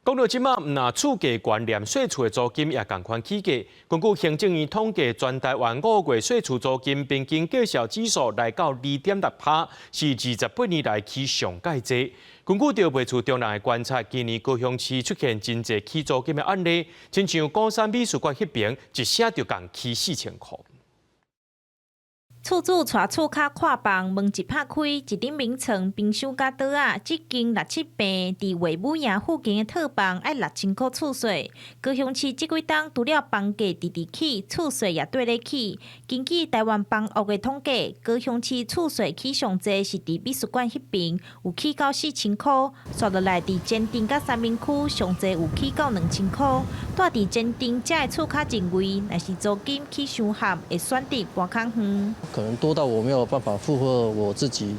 講到這馬，毋但厝價懸，連細厝的租金也仝款起價。根據行政院統計，全台灣5月細厝租金平均價數指數來到2.6%，是28年來起上蓋濟。根據調配處中人的觀察，今年高雄市出現真濟起租金的案例，親像鼓山美術館彼爿，一聲就共起4000箍。厝主帶厝跤看房，門一拍開，一頂眠床、冰箱佮桌仔，這間六七坪佇衛武營附近的套房愛6000箍厝稅。高雄市這幾冬除了房價直直起，厝稅也綴咧起。根據臺灣房屋的統計，高雄市厝稅起上濟是佇美術館彼爿，有起到4000箍。紲落來佇前鎮佮三民區上濟有起到2000箍。住佇前鎮這的厝跤認為，若是租金起傷譀，會選擇搬較遠。可能多到我沒有辦法負荷我自己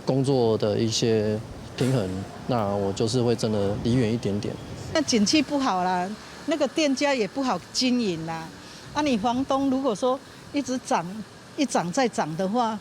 工作的一些平衡，那我就是會真的離遠一點點。那景氣不好啦，那個店家也不好經營啦。啊，你房東如果說一直漲，一漲再漲的話，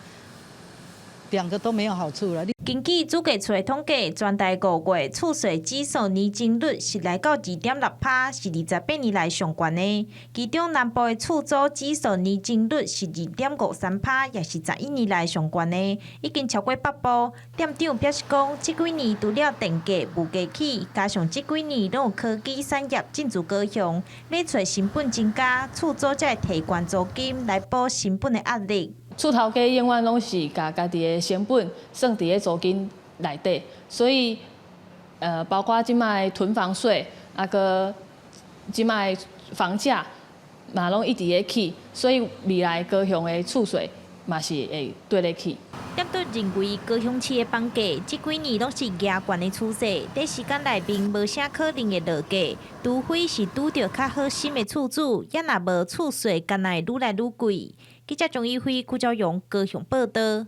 兩個都沒有好處了。根據主計處的統計，全台5月厝稅指數年增率是來到2.6%，是28年來上懸的。其中南部的厝租指數年增率是2.53%，也是11年來上懸的，已經超過北部。店長表示講，這幾年除了電價、物價起，加上這幾年攏有科技產業進駐高雄，買厝成本增加，厝主才會提懸租金來補成本的壓力。厝頭家永遠攏是共家己的成本算佇咧租金內底，所以包括這擺囤房稅，啊閣這擺房價嘛攏一直咧起，所以未來高雄的厝稅嘛是會綴咧起。店長認為高雄市的房價這幾年攏是夯懸的趨勢，短時間內面無啥可能會落價，除非是拄著較好心的厝主，也若無厝稅，敢若會愈來愈貴。記者張一輝、郭昭陽高雄報道。